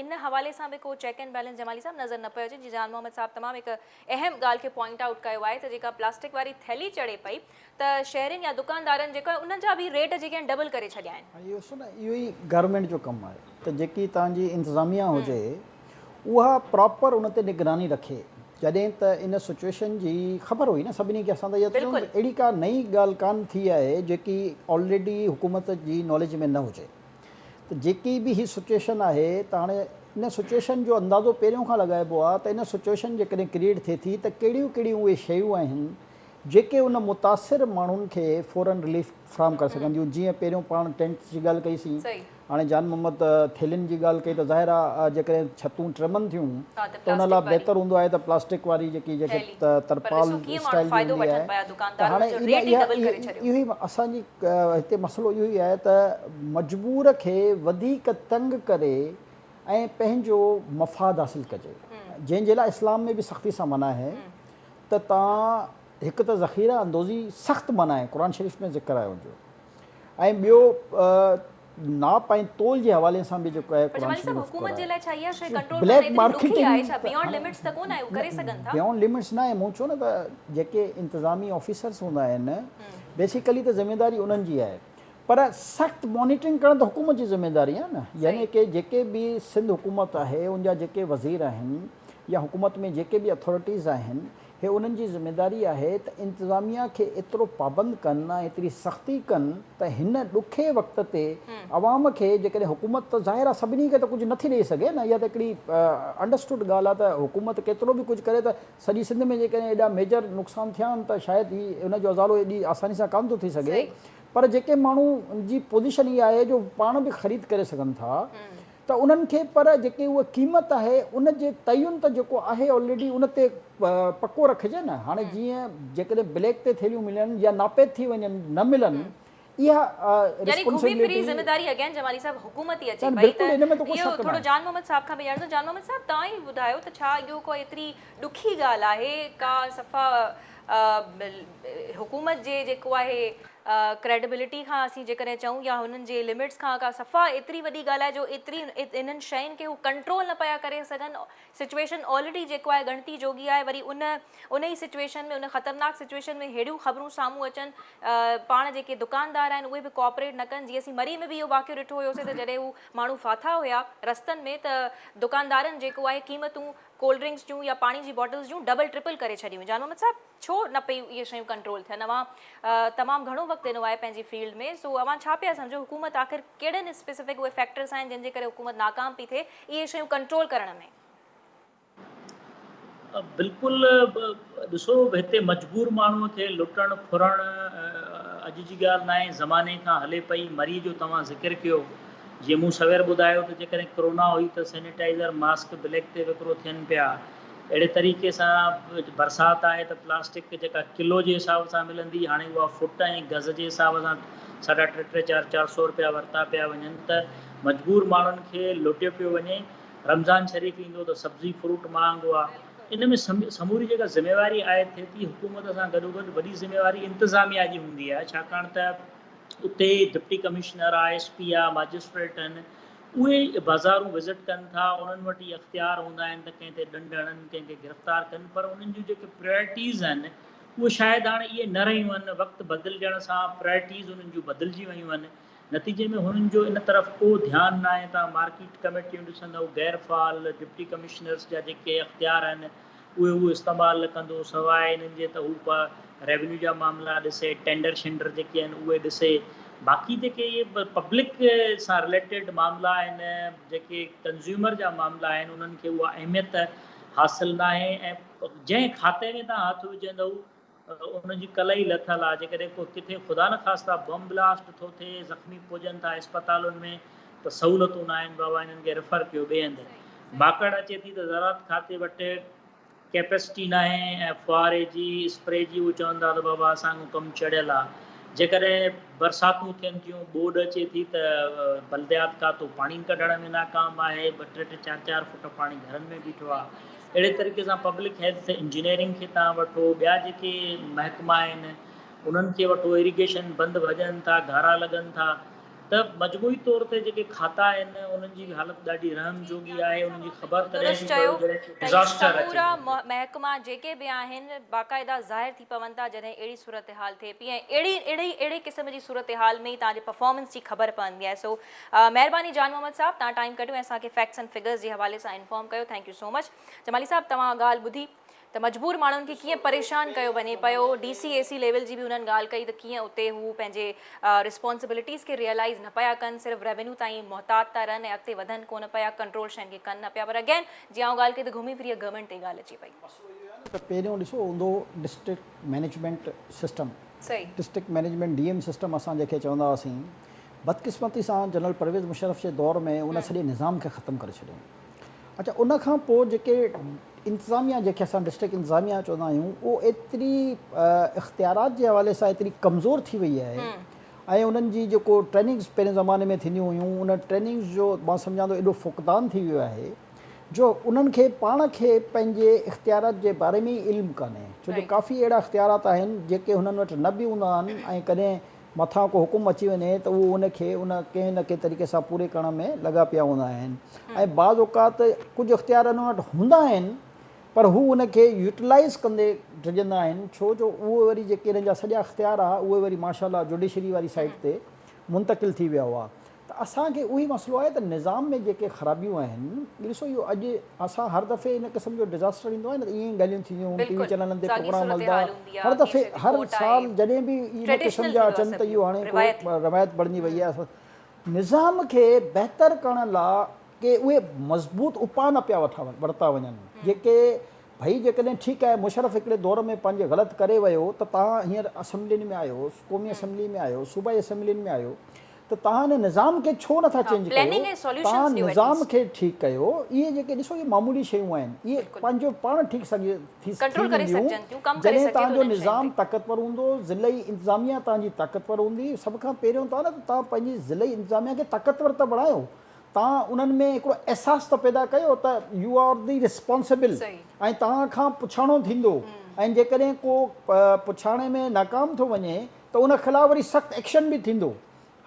ان حوالي سان به ڪو چيڪ اينڊ بيلنس جمالي صاحب نظر نه پيو اچي جي جان محمد صاحب تمام هڪ اهم ڳالهه کي پوائنٽ آئوٽ ڪيو آهي ته جيڪا پلاسٽڪ واري ٿيلهي چڙهي پئي ته شهرين يا دڪاندارن جيڪو آهي انهن جا به ريٽ جيڪي آهن ڊبل ڪري ڇڏيا آهن. اهو ڏسو نه اهو ئي گورنمينٽ جو ڪم آهي ته جيڪي توهان جي انتظاميا هجي اها پراپر ان تي نگراني رکي جڏهن ته ان سچويشن جي خبر هئي نه سڀني کي اسان ته اها چئون ته اهڙي ڪا نئين ڳالهه ڪانه ٿي آهي جيڪي آلريڊي حڪومت جي ناليج ۾ نه هجي ته جيڪي به هي سچويشن آهي ته هاڻي ان سچويشن جو اندازو پهريون کان لڳائبو آهي ته ان سچويشن جيڪڏهن ڪريئيٽ ٿئي ٿي ته ڪهڙيون ڪهڙيون اهي شيون آهن جيڪي ان متاثر ماڻهن کي فورن رليف فراهم ڪري سگهن ٿيون جيئن پهريون پاڻ ٽينٽس جي ڳالهه ڪئي سين هاڻي جان محمد ٿيلهين جي ڳالهه ڪئي ته ظاهر آهي جيڪڏهن ڇتون ٽمن ٿيون ته ان لاء بهتر هوندو آهي ته پلاسٽڪ واري جيڪي جيڪي ترپال اسٽائل جي هوندي آهي ته هاڻي اهو ئي اسان جي هتي مسئلو اهو ئي آهي ته مجبور کي وڌيڪ تنگ ڪري ۽ پنهنجو مفاد حاصل ڪجي جنهن جي لاء اسلام ۾ به سختي سان منع آهي ته توهان هڪ ته ذخيره اندوزي سخت منع آهي قرآن شريف ۾ ذڪر آهي ان جو ۽ ٻيو ناپ ۽ تول جي حوالي سان به جيڪو آهي قرآن شريف ۾ ذڪر آهي بليڪ مارڪيٽنگ بيونڊ لمٽس نه آهي مون چيو نه ته جيڪي انتظامي آفيسرس هوندا آهن بيسيڪلي ته ذميداري انهن جي آهي پر سخت مانيٽرنگ ڪرڻ ته حڪومت جي ذميداري آهي نه يعني ڪي جيڪي به سنڌ حڪومت آهي ان جا جيڪي وزير آهن يا حڪومت ۾ جيڪي به اٿارٽيز آهن هي انهن جي ذميداري آهي ته انتظاميا کي ايترو پابند ڪن ۽ ايتري سختي ڪن ته هن ڏکي وقت تي عوام کي جيڪڏهن حڪومت ته ظاهر آهي سڀني کي ته ڪجهه نٿي ڏئي سگهي نه اها ته هڪڙي انڊرسٽوڊ ڳالهه آهي ته حڪومت ڪيترو به ڪجهه ڪري ته سڄي سنڌ ۾ جيڪڏهن ايڏا ميجر نقصان ٿيا آهن ته شايد هي ان جو ازالو ايڏي آساني سان ڪانه ٿو ٿي سگهي پر جيڪي ماڻهو جي پوزيشن اها آهي جو پاڻ به خريد ڪري سگهن ٿا ته انهن کي پر جيڪي اها قيمت آهي ان جي تعين ته جيڪو آهي آلريڊي ان تي پڪو رکجي نه هاڻي جيئن جيڪڏهن بليڪ تي ٿيلهيون ملن يا ناپيد ٿي وڃن نه ملن اها يعني گهمي ڦري ذميداري اگين جمالي صاحب حڪومت ئي اچي پئي ته اهو ٿورو جان محمد صاحب کان به ڄاڻندو جان محمد صاحب توهان ئي ٻڌايو ته ڇا اهو ڪو ايتري ڏکي ڳالهه آهي ڪا صفا حڪومت جي جيڪو آهي ڪريڊبلٽي کان اسين جيڪڏهن چئون يا هنن جي لمٽس کان ڪا صفا ايتري وڏي ڳالهه آهي جو ايتري انهن شين کي هو ڪنٽرول نه پيا ڪري سگهن سچويشن آلريڊي جيڪو آهي ڳڻتي جوڳي آهي وري ان ان ئي سچويشن ۾ ان خطرناڪ سچويشن ۾ ههڙيون خبرون سامهون اچن پاڻ جيڪي دڪاندار آهن اهي به ڪوآپريٽ نه ڪن جيئن اسين مري ۾ به اهو واقعو ڏٺو هيوسي ته جڏهن هو ماڻهو ڦاٿا هيا رستن ۾ ته دڪاندارن جيڪو آهي قيمتون ڪولڊ ڊرنڪس جون يا پاڻي جي باٽلز جون ڊبل ٽرپل ڪري ڇڏيون. جان محمد صاحب ڇو نه پئي اهي شيون ڪنٽرول ٿين اوهان تمام گهڻو وقت ڏنو آهي پنهنجي فيلڊ ۾ سو اوهان ڇا پيا سمجهو حڪومت آخر ڪهڙن اسپيسفڪ اهي فيڪٽرس آهن جن جي ڪري حڪومت ناڪام پئي ٿئي اهي شيون ڪنٽرول ڪرڻ ۾. بلڪل ڏسو هتي مجبور ماڻهو کي لٽڻ ڦرڻ اڄ جي ڳالهه ناهي زماني کان هلي پئي مري جو توهان ذڪر ڪيو جيئن مون سوير ٻڌايو ته جيڪڏهن ڪرونا هئي ته سينيٽائيزر، ماسڪ بليڪ تي وڪرو ٿين پيا. اهڙي طريقي سان برسات آهي ته پلاسٽڪ جيڪا ڪلو جي حساب سان ملندي هاڻي اها فٽ ۽ گز جي حساب سان ساڍا ٽي ٽي چار چار سو رپيا ورتا پيا وڃن ته مجبور ماڻهن کي لٽيو پيو وڃي. رمضان شريف ايندو ته سبزي فروٽ مهانگو آهي. ان ۾ سموري جيڪا ذميواري عائد ٿئي ٿي حڪومت سان گڏوگڏ وڏي ذميواري انتظاميا جي هوندي آهي ڇاڪاڻ ته اتي ڊپٽي ڪمشنر آ، ايس پي آ، ماجسٽريٽ آهن، اهي بازارون وزٽ ڪن ٿا، انهن وٽ ئي اختيار هوندا آهن ته ڪنهن تي ڏنڊ هڻن، ڪنهن کي گرفتار ڪن، پر انهن جون جيڪي پريارٽيز آهن، اهي شايد هاڻي اهي نه رهيون آهن، وقت بدلجڻ سان پريارٽيز انهن جون بدلجي ويون آهن، نتيجي ۾ هنن جو ان طرف ڪو ڌيان ناهي، توهان مارڪيٽ ڪميٽيون ڏسندؤ غير فعال، ڊپٽي ڪمشنرز جا جيڪي اختيار آهن، اهي هو استعمال نه ڪندو سواء انهن جي ته هو ريونيو جا معاملا ڏسي، ٽينڊر شينڊر جيڪي آهن اهي ڏسي باقي جيڪي اهي پبلڪ سان رليٽيڊ معاملا آهن، جيڪي ڪنزيومر جا معاملا آهن، انهن کي اها اهميت حاصل ناهي ۽ جنهن کاتي ۾ توهان هٿ وجهندؤ ان جي ڪل ئي لٿل آهي. جيڪڏهن ڪو ڪٿي خدا نخواسته بم بلاسٽ ٿو ٿئي، زخمي پهچن ٿا اسپتالن ۾ ته سهولتون ناهن بابا انهن کي ريفر ڪيو ٻئي هنڌ. ماڪڙ اچي ٿي ته زراعت کاتي وٽ ڪيپيسٽي ناهي ۽ ڦوهاري جي، اسپري جي، هو چون ٿا ته بابا اسان کان ڪم چڙهيل آ. جيڪڏهن برساتون ٿين ٿيون، ٻوڏ اچي ٿي ته بلديات کاتو پاڻي ڪڍڻ ۾ ناڪام آهي، ٻه ٽي ٽي چار چار فوٽ پاڻي گهرن ۾ بيٺو آ. اهڙي طريقي سان پبلڪ هيلٿ انجنيئرنگ کي توهان وٺو، ٻيا جيڪي محڪما آهن انهن کي وٺو، اريگيشن بند ڀڄن ٿا، گهارا لڳن ٿا ته مجموعي طور تي جيڪي کاتا آهن انهن جي به حالت ڏاڍي رحم جوڳي آهي، انهن جي خبر تڏهن درست ٿي چيو پوي جڏهن ڪو ته هي ڊزاسٽر اچي سمورا ٿو. محڪما جيڪي به آهن باقاعده ظاهر ٿي پون ٿا جڏهن اهڙي صورتحال ٿئي پئي ۽ اهڙي اهڙي اهڙي قسم جي صورتحال ۾ ئي توهان جي پرفارمنس جي خبر پوندي آهي سو مهرباني جان محمد صاحب توهان ٽائيم ڪڍيو ۽ اسان کي فيڪٽس اينڊ فگرز جي حوالي سان انفارم ڪيو thank you so much Jamali صاحب توهان ڳالهه ٻڌي ته مجبور ماڻهن کي ڪيئن پريشان ڪيو وڃي پيو D C A C level جي به انهن ڳالهه ڪئي ته ڪيئن اتي هو پنهنجي ريسپانسبلٽيز کي ريئلائيز نه پيا ڪن صرف ريونيو تائين محتاط ٿا رهن ۽ اڳتي وڌن ڪونه پيا ڪنٽرول شين کي ڪن نه پيا پر اگين جيئن آئون ڳالهه ڪئي ته گهمي ڦري گورنمينٽ تي ڳالهه اچي پئي. مسئلو اهو آهي نه ته پهريون ڏسو هوندو هو ڊسٽرڪٽ مئنيجمينٽ سسٽم صحيح. District management D M system اسان جنهن کي چوندا هئاسين بدقسمتي سان جنرل پرويز مشرف جي دور ۾ ان سڄي نظام کي ختم ڪري ڇڏيو. اڇا ان کان پوء جيڪي انتظاميا جنهن کي اسان ڊسٽرڪٽ انتظاميا چوندا آهيون اهو ايتري اختيارات جي حوالي سان ايتري ڪمزور ٿي وئي آهي ۽ انهن جي جيڪو ٽريننگز پهرين زماني ۾ ٿينديون هيون ان ٽريننگز جو مان سمجهان ٿو ايڏو فقدان ٿي ويو آهي جو انهن کي پاڻ کي پنهنجي اختيارات جي باري ۾ ئي علم ڪانهي ڇو جو ڪافي اهڙا اختيارات آهن جيڪي هنن وٽ نه به هوندا آهن ۽ ڪڏهن مٿان ڪو حڪم اچي وڃي ته اهو ان کي ان ڪنهن نه ڪنهن طريقي سان پوري ڪرڻ ۾ لڳا پيا هوندا آهن ۽ بعض اوقات ڪجهه اختيار انهن وٽ هوندا آهن پر هو ان کي يوٽيلائيز ڪندي ڊڄندا آهن ڇو جو اهي وري جيڪي انهن جا سڄا اختيار هئا اهي وري ماشاء الله جوڊيشري واري سائيڊ تي منتقل ٿي ويا هئا ته اسان کي اهي مسئلو آهي ته نظام ۾ جيڪي خرابيون آهن ڏسو اهو اڄ اسان هر دفعي ان قسم جو ڊزاسٽر ايندو آهي نه ته ائين ئي ڳالهيون ٿينديون ٽي وي چينلن تي پروگرام هلندا هر دفعي هر سال جڏهن به ان قسم جا اچن ته اهو هاڻي ڪو روايت بڻجي وئي آهي نظام کي بهتر ڪرڻ لا ڪي اهي مضبوط اپاء نه پيا ورتا وڃن جيڪي ڀئي جيڪڏهن ٺيڪ آهي مشرف هڪڙي دور ۾ پنهنجي غلط ڪري ويو ته توهان هينئر اسيمبلين ۾ آهيو قومي اسيمبلي ۾ آهيو صوبائي اسيمبلين ۾ آهيو ته توهان ان نظام کي ڇو نٿا چينج ڪيو توهان نظام کي ٺيڪ ڪيو اهي جيڪي ڏسو اهي معمولي شيون آهن اهي پنهنجو پاڻ ٺيڪ سگهي ٿي وينديون جڏهن توهان جو نظام طاقتور هوندو ضلعي انتظاميا توهان جي طاقتور هوندي سڀ کان پهريون ته نه ته توهان پنهنجي ضلعي انتظاميا کي طاقتور ته بڻايو توهان انهن ۾ هڪڙو احساس ته پيدا ڪيو ته يو آر the responsible ۽ توهان کان پڇاڻو ٿيندو ۽ جيڪڏهن ڪو پڇاڻي ۾ ناڪام ٿو وڃي ته ان خلاف وري سخت ايڪشن به ٿيندو.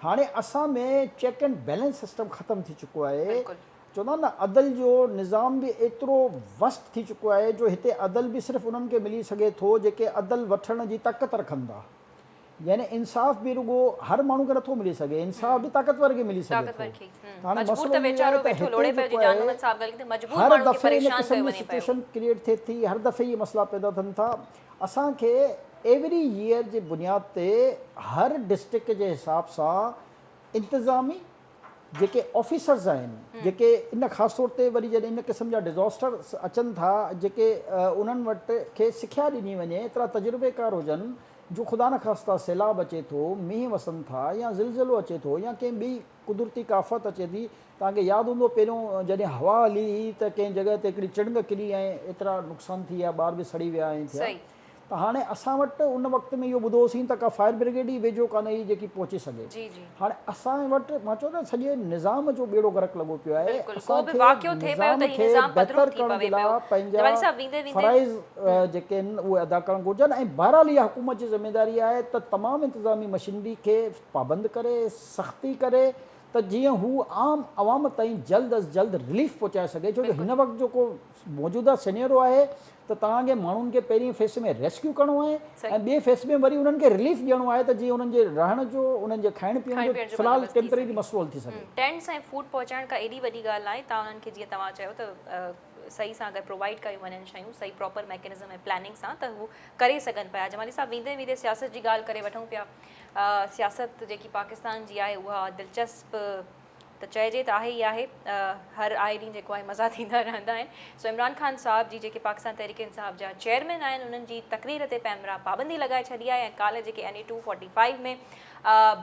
هاڻي اسان ۾ چيڪ اينڊ بيلنس سسٽم ختم ٿي چڪو آهي. چوندا آهن نه عدل جو نظام به ايترو وسٽ ٿي چڪو آهي جو هتي عدل به صرف انهن کي ملي سگهي ٿو جيڪي عدل وٺڻ جي طاقت رکن ٿا. يعني انصاف به رڳو هر ماڻهو کي نٿو ملي سگهي، انصاف به طاقتور کي ملي سگهي ٿو. ته هاڻي مسئلو اهو آهي ته هتي جيڪو آهي هر دفعي ان قسم جي سچوئيشن ڪريئيٽ ٿئي ٿي، هر دفعي اهي مسئلا پيدا ٿين ٿا. اسان کي ايوري ييئر جي بنياد تي هر ڊسٽرڪٽ جي حساب سان انتظامي جيڪي آفيسرز آهن جيڪي ان خاص طور تي وري جڏهن ان قسم جا ڊزاسٽرز اچن ٿا جيڪي انهن وٽ کي سکيا ڏني وڃي ايترا تجربيڪار هجن جو خدا نخواسته سيلاب اچي ٿو مينهن وسن ٿا يا زلزلو اچي ٿو يا ڪنهن ٻي قدرتي ڪا آفت اچي ٿي توهان کي ياد هوندو پهريون جڏهن هوا هلي هئي ته ڪنهن جڳهه تي هڪڙي چڻنگ ڪري ۽ ايترا نقصان ٿي ويا ٻار به سڙي ويا ۽ ٿيا ته هاڻي اسان وٽ ان وقت ۾ اهو ٻڌو هوسين ته ڪا فائر برگيڊ ئي ويجهو ڪانه هئي جيڪي پهچي سگهي هاڻي اسان وٽ مان چوان ته سڄي نظام جو ٻيڙو غرق لڳو پيو آهي اسان کي نظام کي بهتر ڪرڻ جي لاء پنهنجا فرائض جيڪي آهن اهي ادا ڪرڻ گهرجن ۽ بهرحال اها حڪومت جي ذميواري آهي ته تمام انتظامي مشينري کي پابند ڪري سختي ڪري ته جيئن هو عام عوام تائين جلد از جلد رليف پهچائي سگهي ڇو جو هن وقت جيڪو موجوده سينيرو آهي ته توهان کي ماڻهن کي پهرين فيس ۾ ريسڪيو ڪرڻو آهي ۽ ٻئي فيس ۾ وري انهن کي رليف ڏيڻو آهي ته جيئن انهن جي رهڻ جو انهن جي کائڻ پيئڻ جو في الحال ٽيمپرري مسئلو حل ٿي سگهي. ٽينٽس ۽ فوڊ پهچائڻ ڪا ايڏي وڏي ڳالهه ناهي توهان انهن کي جيئن توهان چيو ته صحيح سان اگر پرووائيڊ ڪيون وڃن شيون صحيح پراپر ميڪنزم ۽ پلاننگ سان ته هو ڪري سگهن پيا. جمالي صاحب ويندي ويندي سياست جي ڳالهه ڪري وٺون پيا. سياست جيڪي پاڪستان جي آهي اها دلچسپ ته چئجي ته آهي ئي آهي. هر آئي ڏينهن جيڪو آهي مزا ٿيندا رهندا آهن. سو عمران خان صاحب جي جيڪي پاڪستان تحريڪ انصاف جا چيئرمين آهن انهن جي تقرير تي پيمرا پابندي لڳائي ڇڏي آهي ۽ ڪالهه جيڪي N A two forty five ۾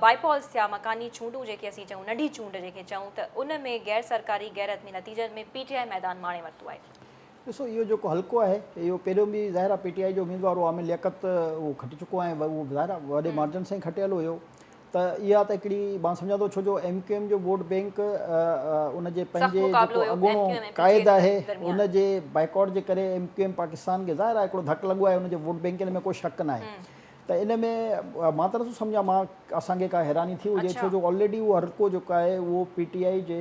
by polls ٿيا مڪاني چونڊون جيڪي اسين چئون ننڍي چونڊ جيڪي چئون ته ان ۾ غير سرڪاري غير حتمي نتيجن ۾ پي ٽي آء ميدان ماڻي ورتو آهي. ڏسو اهو جيڪو حلقو آهي اهو پهريون به ظاهر آهي پي ٽي آء جو اميدوار هو عامر لياقت اهو کٽي چڪو آهي ۽ اهو ظاهر آهي وڏي مارجن سان ئي کٽيل هيو ته اها ته هڪڙي مان سمجهان ٿو ڇو جو ايم ڪيو ايم جو ووٽ بينڪ ان جي پنهنجي جيڪو اڳوڻو قائد آهي ان جي بائيڪاٽ جي ڪري ايم ڪيو ايم پاڪستان کي ظاهر آهي هڪڙو ڌڪ لڳو آهي ان جي ووٽ بينڪ ان ۾ ڪو شڪ ناهي ته ان ۾ مان ته نٿو سمجهان مان اسان کي ڪا حيراني ٿي هجي ڇو جو آلريڊي اهو حلقو جيڪو آهي اهو پي ٽي آء جي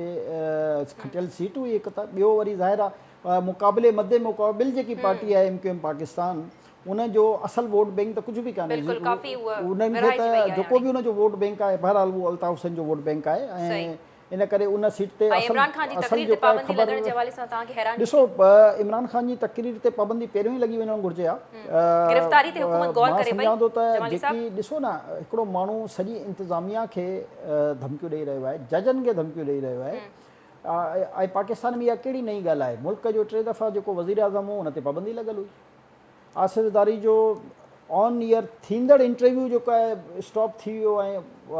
کٽيل سيٽ هئي هڪ ته ٻيو وري ظاهر آهي مقابلي مد مقابل جيڪي پارٽي آهي ايم ڪيو ايم پاڪستان ان جو اصل ووٽ بينڪ ته ڪجهه به ڪانهي انهن کي ته جيڪو به ان جو ووٽ بينڪ آهي بهرحال اهو الطاف حسين جو ووٽ بينڪ آهي ۽ ان ڪري ان سيٽ تي اصل اصل جيڪو آهي خبر ڏسو عمران خان جي تقرير تي پابندي پهريون ئي لڳي وڃڻ گهرجي ها مان سمجهان ٿو ته جيڪي ڏسو نه هڪڙو ماڻهو سڄي انتظاميا کي ڌمڪيون ڏئي رهيو آهي ججن کي ڌمڪيون ڏئي رهيو آهي ۽ پاڪستان ۾ اها ڪهڙي نئين ڳالهه آهي ملڪ جو ٽي دفعا جيڪو وزيراعظم هو ان تي پابندي لڳل هئي آصف زرداري جو آن ايئر ٿيندڙ انٽرويو جيڪو آهي اسٽاپ ٿي ويو ۽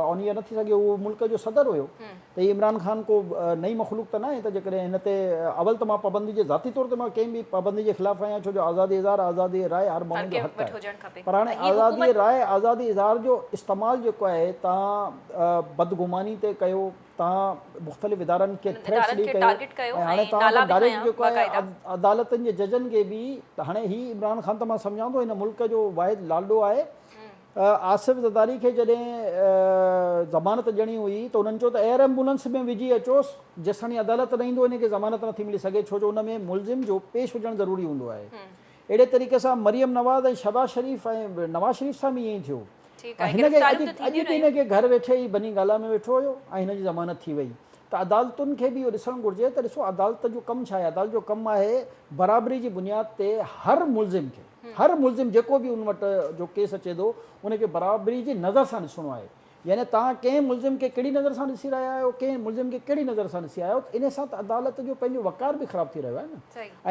آن ايئر نه ٿي سگهيو اهو ملڪ جو صدر هيو ته هي عمران خان ڪو نئين مخلوق ته ناهي ته جيڪڏهن هن تي اول ته مان پابندي جي ذاتي طور تي مان ڪنهن به پابندي جي خلاف آهيان ڇو جو آزادي اظهار آزادي راء هر ماڻهو جو حق آهي پر هاڻي آزادي راء آزادي اظهار جو استعمال جيڪو آهي تان بدگماني تي ڪيو توهان مختلف ادارن کي ٿريٽس ڏئي ڪيو ۽ هاڻي توهان ته ڊائريڪٽ جيڪو آهي عدالتن جي ججن کي به ته هاڻي هي عمران خان ته مان سمجهان ٿو هن ملڪ جو واحد لاڏو آهي آصف زرداري کي جڏهن ضمانت ڏيڻي هئي ته انهن چيو ته ايئر ايمبولنس ۾ وجهي اچوس جيستاڻي عدالت نه ايندو هن کي ضمانت نٿي ملي سگهي ڇو جو ان ۾ ملزم جو پيش هجڻ ضروري هوندو آهي اهڙي طريقي سان مريم نواز ۽ شهباز شريف ۽ نواز شريف سان به ائين ئي ٿيو ۽ هن کي اڄ اڄ به هن کي گهر ويٺي ئي بني گالا ۾ ويٺو هيو ۽ هن جي ضمانت ٿي وئي ته عدالتن کي به اهو ڏسڻ گهرجي ته ڏسو عدالت جو ڪم ڇا آهي عدالت جو ڪم آهي برابري جي بنياد تي هر ملزم کي هر ملزم جيڪو به ان وٽ جو ڪيس اچي ٿو ان کي برابري جي نظر سان ڏسڻو آهي يعني توهان ڪنهن ملزم کي ڪهڙي نظر سان ڏسي رهيا آهيو، ڪنهن ملزم کي ڪهڙي نظر سان ڏسي آهيو ته انهي سان ته عدالت جو پنهنجو وقار به خراب ٿي رهيو آهي نه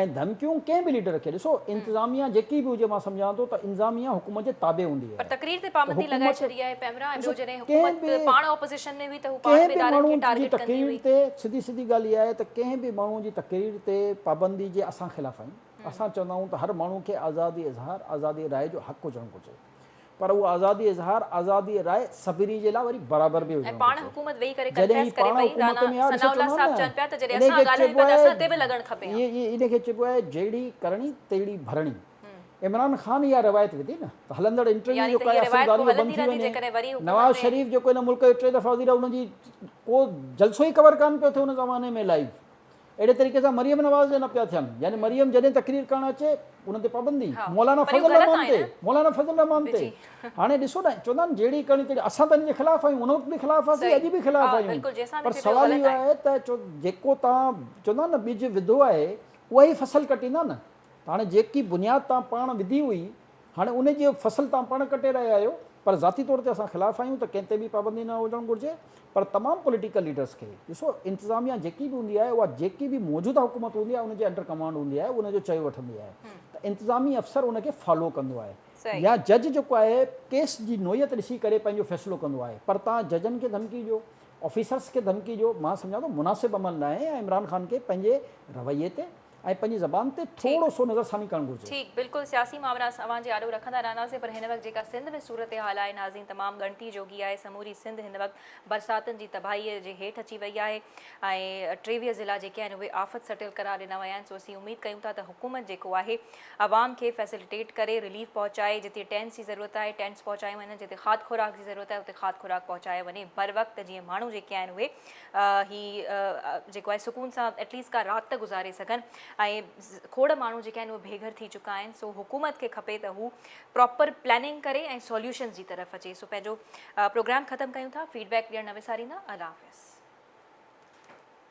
۽ ڌمڪيون ڪنهن به ليڊر کي ڏسو انتظاميا جيڪي به هجي مان سمجهان ٿو ته انتظاميا حڪومت جي تابع هوندي آهي ته حڪومت ڏسو ڪنهن به ڪنهن به ماڻهو جي تقرير تي سڌي سڌي ڳالهه اها آهي ته ڪنهن به ماڻهو جي تقرير تي پابندي جي اسان خلاف آهيون اسان چوندا آهيون ته هر ماڻهو کي آزادي اظهار آزادي راء جو حق هجڻ گهرجي. پر اهو آزادي اظهار، آزادي راء سڀني جي لاء وري برابر به هجڻ گهرجي. جڏهن هي پاڻ حڪومت ۾ آ ڏسو چوندو نه انهي کي چئبو آهي انهي کي چئبو آهي جهڙي ڪرڻي تهڙي ڀرڻي. عمران خان اها روايت وڌي نه ته هلندڙ انٽرويو جيڪو آهي اصل ڳالهه اهو بند ٿي وڃي. نواز شريف جيڪو هن ملڪ جو ٽي دفعا وزير آهي ان جي ڪو جلسو ئي ڪور ڪانه پيو ٿئي ان زماني ۾ لائيو. اهڙي طريقي سان مريم نواز جا نه پيا ٿين يعني مريم جڏهن تقرير ڪرڻ اچي ان تي پابندي مولانا فضل الرحمان تي مولانا فضل الرحمان تي هاڻي ڏسو نه چوندا آهن جهڙي ڪرڻي تهڙي اسان ته ان جي خلاف آهيون ان وقت به خلاف هئاسين اڄ به خلاف آهيون پر سوال اهو آهي ته جيڪو تان چوندا آهن نه ٻج وڌو آهي اها ئي فصل ڪٽيندا نه ته هاڻي جيڪي بنياد تان پاڻ وڌي هئي هاڻي ان جي فصل توهان پاڻ ڪٽي رهيا آهيو پر ذاتي طور تي اسان خلاف آهيون ته ڪنهن تي به پابندي نه هجڻ گهرجي پر تمام پوليٽيڪل ليڊرس کي ڏسو انتظاميا جيڪي به هوندي آهي اها جيڪي به موجوده حڪومت هوندي آهي ان جي انڊر ڪمانڊ هوندي آهي ان جو چيو وٺندي آهي ته انتظامي افسر ان کي فالو ڪندو آهي يا جج جيڪو آهي ڪيس جي نوعيت ڏسي ڪري پنهنجو فيصلو ڪندو آهي پر توهان ججن کي ڌمڪي ڏيو آفيسرس کي ڌمڪي ڏيو مان سمجهان ٿو مناسب عمل نه آهي ۽ عمران خان کي پنهنجي رويي تي ۽ پنهنجي زبان تي ٿورو سو نظر ثاني ڪرڻ گهرجي. ٺيڪ بلڪل سياسي مامرا اوهان جي آڏو رکندا رهنداسين پر هن وقت جيڪا سنڌ ۾ صورتحال آهي ناظرين تمام ڳڻتي جوڳي آهي سموري سنڌ هن وقت برساتن جي تباهي جي هيٺ اچي وئي آهي ۽ 23 ضلعا جيڪي آهن اهي آفت سٽيل قرار ڏنا ويا آهن سو اسين اميد ڪيون ٿا ته حڪومت جيڪو آهي عوام کي فيسليٽيٽ ڪري رليف پهچائي جتي ٽينٽس جي ضرورت آهي ٽينٽس پهچايون وڃن جتي کاڌ خوراڪ جي ضرورت آهي اتي کاڌ خوراڪ پهچايو وڃي بروقت ته جيئن ماڻهو جيڪي آهن اهي هي جيڪو آهي سڪون سان ايٽليسٽ ڪا رات ته گذاري سگهن ۽ کوڙ ماڻهو جيڪي آهن اهي بي گهر ٿي چڪا آهن سو حڪومت کي کپي ته هو پراپر پلاننگ ڪري ۽ سوليوشنز جي طرف اچي سو پنهنجو پروگرام ختم ڪيون ٿا فيڊ بيڪ ڏيڻ نه وساريندا الله حافظ.